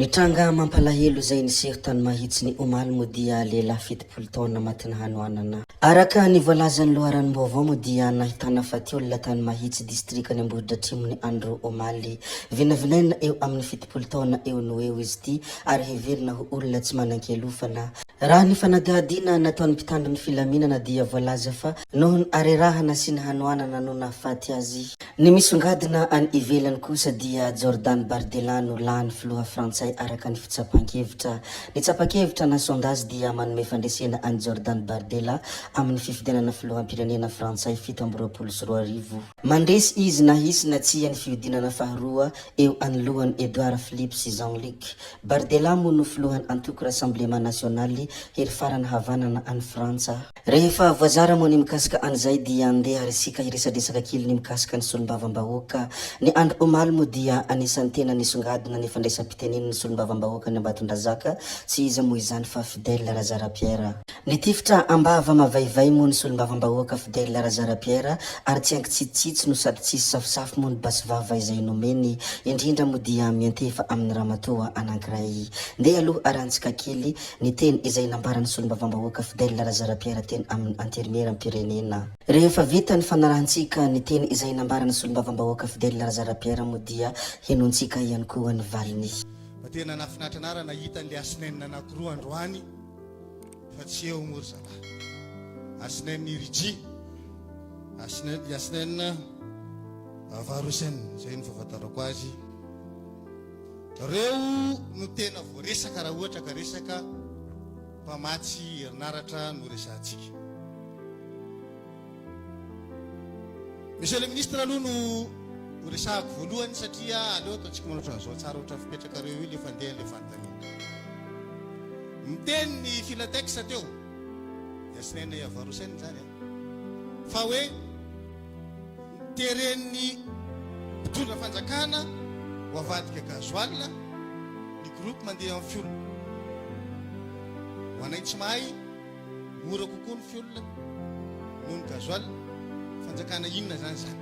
Ny tranga mampalahelo izay niseho tany Mahitsy ny omaly moa dia lehilahy 70 taona matin'ny hanoanana. Araka ny voalazan'ny loharanom-baovao moa dia nahitana faty olona tany Mahitsy, distrikan'i Ambohidratrimo ny andro omaly. Vinavinaina eo amin'ny 70 taona eo no eo izy ity ary heverina ho olona tsy manan-kialofana. Raha ny fanadihadiana nataon'ny mpitandro ny filaminana dia voalaza fa noho ny harerahana sy ny hanoanana no nahafaty azy. Ny misongadina any ivelany kosa dia Jordan Bardella no lany filoha frantsay araka ny fitsapan-kevitra. Ny tsapan-kevitra na sondage dia manome fandresena an'i Jordan Bardella amin'ny fifidianana filoham-pirenena frantsay 2027. Mandresy izy na hisy na tsia ny fihodinana faharoa eo anoloan'i Edouard Philippe sy Jean-Luc Bardella moa no filohan'ny antoko Rassemblement National, hery farany havanana any Frantsa. Rehefa voazara moa ny mikasika an'izay dia andeha ary isika hiresadresaka kely ny mikasika ny solombavambahoaka. Ny andro omaly moa dia anisan'ny tena nisongadina ny fandraisam-pitenenan'ny solombavambahoakan'i Ambatondrazaka, tsy iza moa izany fa Fidèle Razara Pierre. Nitifitra am-bava mavaivay moa ny solombavambahoaka Fidèle Razara Pierre ary tsy ankitsitsitsy no sady tsisy safosafo moa ny basy vava izay nomeny, indrindra moa dia miantefa amin'ny ramatoa anankiray. Ndeha aloha arahantsika kely ny teny izay nambaran'ny solombavambahoaka Fidèle Razara Pierre teny amin'ny Antenimierampirenena. Rehefa vita ny fanarahantsika ny teny izay nambaran'ny solombavambahoaka Fidèle Razara Pierre moa dia henointsika ihany koa ny valiny. Fa tena nahafinaritra anah raha nahita an'ilay Hasnain anakiroa androany fa tsy eo moa ry zalahy. Hasnain Iriji, Hasnain, Hasnain Avarosen, izay no fahafantarako azy. Reo no tena voaresaka raha ohatra ka resaka mpamatsy herinaratra no resahantsika. Monsieur le ministre aloha no ho resahako voalohany satria aleo ataontsika manao ohatran'izao tsara ohatran'ny fipetrakareo io le fandehan'le fanontaniana. Miteny ny Filatex teo, Yasnene Yavarosen izany an, fa hoe teren'ny mpitondra fanjakana ho avadika gasoil ny groupe mandeha amin'ny fioul. Ho anay tsy mahay, Mora kokoa ny fioul noho ny gasoil, fanjakana inona zany zany?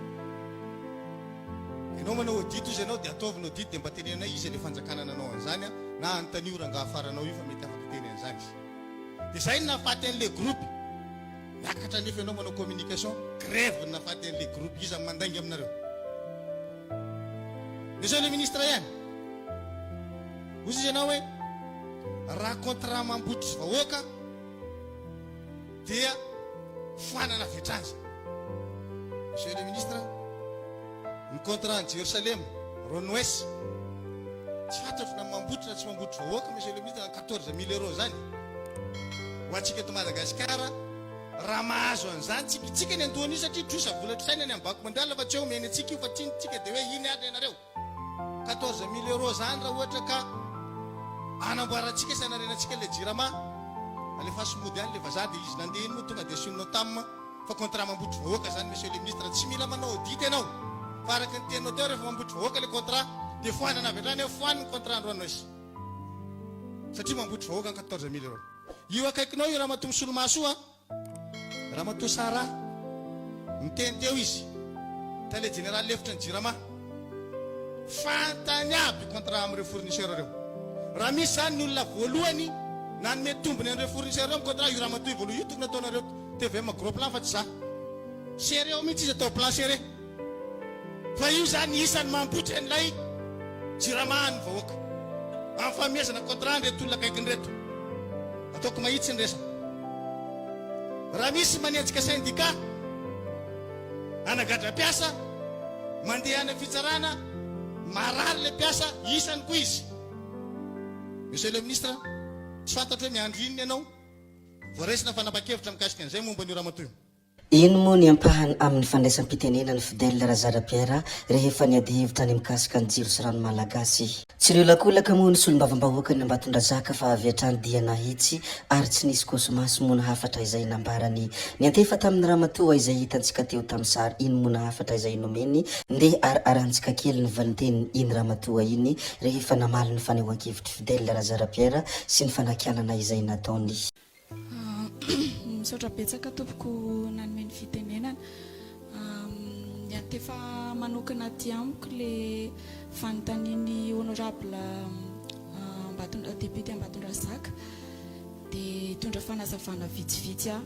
Ianao manao audit ozy ianao dia ataovy ny audit dia mba teneno anay iza ilay fanjakana nanao an'izany an, na anontanio rangaha faranao io fa mety afaka hiteny an'izany izy. Dia zay no nahafaty an'ilay groupe. Miakatra anefa ianao manao communication, grève no nahafaty an'ilay groupe, iza no mandainga aminareo? Monsieur le ministre ihany. Ozy izy ianao hoe raha contrat mambotry vahoaka dia foanana avy hatrany zay. Monsieur le ministre, ny contrat an'i Jerosalema, Rhône-Ouest, tsy fantatro na mambotry na tsy mambotry vahoaka monsieur le ministre, 14 000 euros zany. Ho antsika eto Madagasikara, raha mahazo an'izany tsika, tsika ny andohan'io satria trosa vola trosaina any amin'ny banque mondiale fa tsy hoe omeny antsika io fa tiantsika dia hoe iny ary ny anareo. 14 000 euros zany raha ohatra ka anamboarantsika sy anarenantsika ilay jirama, alefaso mody any le vazaha dia izy nandeha iny moa tonga dia asiany notam fa contrat mambotry vahoaka zany monsieur le ministre, tsy mila manao audit ianao fa araka ny teninao teo rehefa mambotry vahoaka le contrat dia foanana avy hatrany hoe foano ny contrat androany noisy satria mambotry vahoaka ny 14 000 euros. Io akaikinao io ramatoa misolomaso io an! Ramatoa Sarah, niteny teo izy, tale jeneraly lefitry ny Jirama, fantany aby contrat amin'ireo fournisseur ireo. Raha misy izany ny olona voalohany nanome tombony an'ireo fournisseur ireo amin'ny contrat, io ramatoa io voalohany, io tokony ataonareo tvm gros plan fa tsy za. Serré ao mihitsy izy atao plan serré. Fa io izany isan'ny mampoitra an'ilay Jirama an'ny vahoaka. Amin'ny fanomezana contrat an'ireto olona akaikiny ireto. Ataoko mahitsy ny resaka. Raha misy manenjika syndicat, hanagadra mpiasa, mandeha any amin'ny fitsarana, marary ilay mpiasa, isany koa izy. Monsieur le ministre, tsy fantatro hoe miandry inona ianao vao raisina fanapahan-kevitra mikasika an'izay momba an'io ramatoa io. Ino moa ny ampahany amin'ny fandraisam-pitenenan'i Fidèle Razara Pierre rehefa niady hevitra ny mikasika ny jiro sy rano malagasy? Tsy niolakolaka moa ny solombavambahoakan'i Ambatondrazaka fa avy hatrany dia nahitsy ary tsy nisy kôsmasy moa ny hafatra izay nambarany. Niantefa tamin'ny ramatoa izay hitantsika teo tamin'ny sary iny moa ny hafatra izay nomeny, ndeha ary arahantsika kely ny valintenin' iny ramatoa iny rehefa namaly ny fanehoan-kevitr'i Fidèle Razara Pierre sy ny fanakianana izay nataony. Misaotra betsaka tompoko nanome ny fitenenana. Niantefa manokana aty amiko le fanontanian'ny honorable. député Ambatondrazaka dia hitondra fanazavana vitsivitsy aho.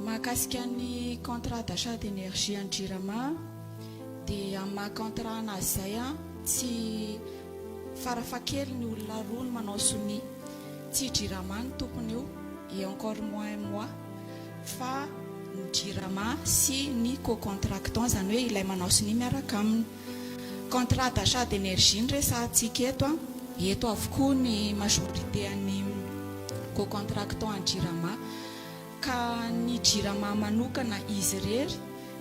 Mahakasika ny contrat d'achat d'énergie an'ny Jirama dia amin'ny maha contrat anazy izay tsy farafahakeliny olona roa no manao sonia. Tsy Jirama no tompon'io et encore moins moi fa ny Jirama sy ny co-contractant izany hoe ilay manao sonia miaraka aminy. Contrat d'achat d'énergie no resahantsika eto an, eto avokoa ny majorité an'ny co-contractant an'ny Jirama. Ka ny Jirama manokana izy irery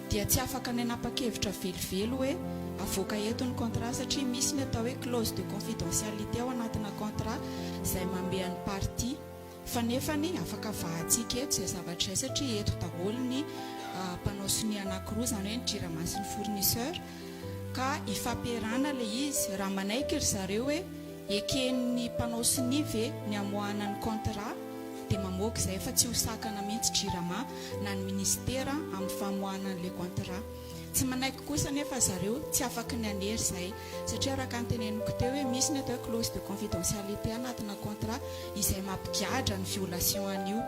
dia tsy afaka ny hanapa-kevitra velively hoe avoaka eto ny contrat satria misy ny atao hoe clause de confidentialité ao anatina contrat izay mameha ny partie. Fa nefany afaka vahantsika eto izay zavatra izay satria eto daholo ny mpanao sonia anankiroa izany hoe ny jirama sy ny fournisseur ka ifampiarahana ilay izy raha manaiky ry zareo hoe eken'ny mpanao sonia ve ny hamoahana ny contrat dia mamoaka izay fa tsy ho sakana mihitsy jirama na ny ministera amin'ny famoahana an'ilay contrat. Tsy manaiky kosa anefa zareo, tsy afaky ny hanery izahay. Satria araka ny teneniko teo hoe misy ny atao hoe clause de confidentialité anatina contrat izay mampigadra ny violation an'io.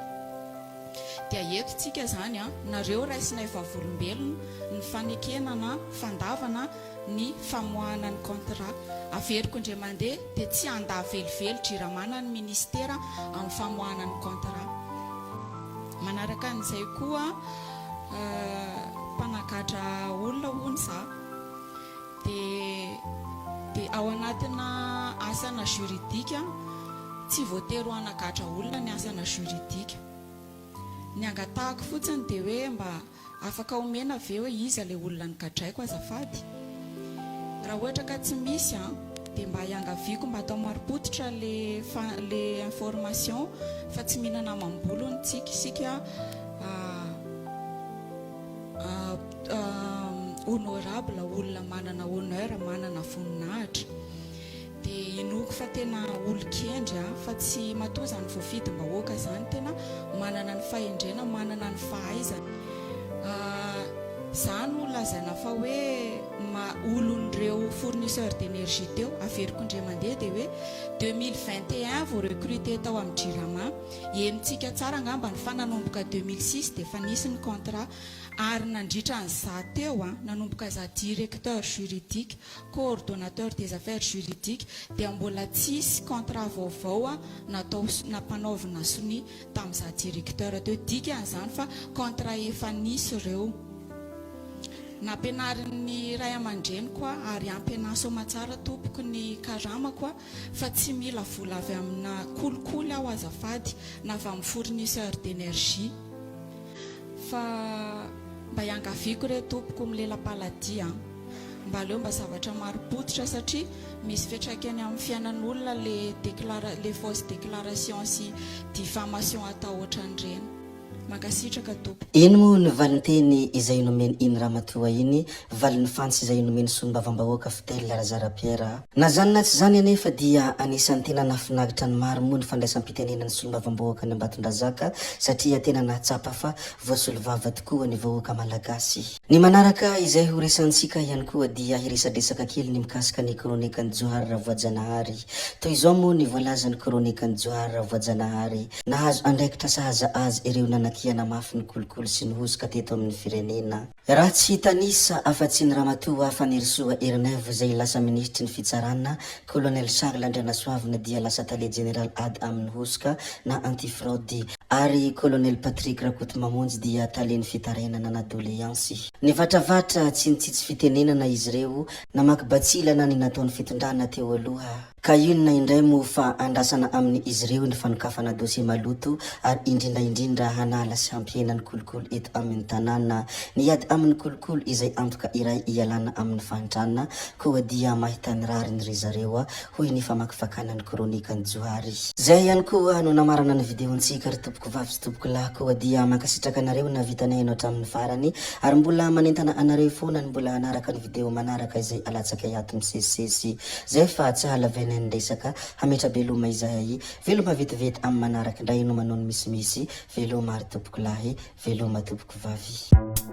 Dia eto tsika izany an, nareo raisinay vavolombelona ny fanekena na fandavana ny famoahana ny contrat. Averiko indray mandeha dia tsy handà velively Jirama na ny ministera amin'ny famoahana ny contrat. Manaraka an'izay koa mpanagadra olona hono za dia dia ao anatina asana juridique tsy voatery ho hanagadra olona ny asana juridique. Ny angatahako fotsiny dia hoe mba Afaka omena ve hoe iza le olona nogadraiko azafady? Raha ohatra ka tsy misy an, dia mba iangaviako mba atao marim-pototra le le information fa tsy mihinana amam-bolony tsika isika honorable olona manana honneur manana voninahitra. Dia inoako fa tena olon-kendry an, fa tsy matoa izany voafidim-bahoaka izany tena manana ny fahendrena, manana ny fahaizana. Za no lazaina fa hoe ma olon'ireo fournisseur d'énergie teo, averiko indray mandeha dia hoe 2021 vao recruter tao amin'ny Jirama, henontsika tsara angambany fa nanomboka 2006 dia efa nisy ny contrat ary nandritra ny za teo an, nanomboka za directeur juridique, coordonnateur des affaires juridiques dia mbola tsisy contrat vaovao natao nampanaovina sonia tamin'izaho directeur teo dikany izany fa contrat efa nisy ireo nampianarin'ny ray aman-dreniko aho ary ampy anah soamatsara tompoko ny karamako fa tsy mila vola avy amina kolikoly aho azafady na avy amin'ny fournisseur d'énergie Fa mba iangaviako re tompoko milela-paladia an! Mba aleo mba zavatra marim-pototra satria misy fiantraikany amin'ny fiainan'olona le déclara le fausse déclaration sy diffamation atao ohatran'ireny. Mankasitraka tompoko. Iny moa ny valinteny izay nomeny iny ramatoa iny, valin'ny fantsy izay nomeny solombavambahoaka Fidèle Razara Pierre. Na izany na tsy izany anefa dia anisan'ny tena nahafinaritra ny maro moa ny fandraisam-pitenenan'ny solombavambahoakan'i Ambatondrazaka satria tena nahatsapa fa voasolovava tokoa ny vahoaka malagasy. Ny manaraka izay ho resantsika ihany koa dia hiresadresaka kely ny mikasika ny kronikan'i Johary Ravoajanahary. Toy izao moa ny voalazan'ny kronikan'i Johary Ravoajanahary, Nahazo andraikitra sahaza azy ireo nanakiana mafy ny kolikoly sy ny hosoka teto amin'ny firenena. Raha tsy hitanisa afa-tsy ny Ramatoa Fanirisoa Ernaivo izay lasa minisitry ny Fitsarana, Colonel Charles Andrianasoavina dia lasa tale jeneraly ady amin'ny hosoka na anti-fraude ary Colonel Patrick Rakotomamonjy dia talen'ny fitarainana na doléance. Nivatravatra tsy nitsitsy fitenenana izy ireo, namaky batsilana ny nataon'ny fitondrana teo aloha. Ka inona indray moa fa andrasana amin izy ireo ny fanokafana dossier maloto ary indrindra indrindra hanala sy hampihena ny kolikoly eto amin ny tanàna. Ny ady amin ny kolikoly izay antoka iray ialana amin ny fahantrana koa dia mahita ny rariny ry zareo hoy ny famakifakana ny kronikan'i Johary. Zay ihany koa no namarana ny video-ntsika ry tompoko vavy sy tompoko lahy koa dia mankasitraka anareo nahavita nihaino hatramin'ny farany ary mbola manentana anareo foana ny mbola hanaraka ny video manaraka izay alatsakay ato misesisesy. Zay fa tsy hahalavaina ny resaka, hametra-beloma izahay, veloma vetivety amin'ny manaraka indray no manao ny misimisy, veloma ary tompoko lahy, veloma tompoko vavy.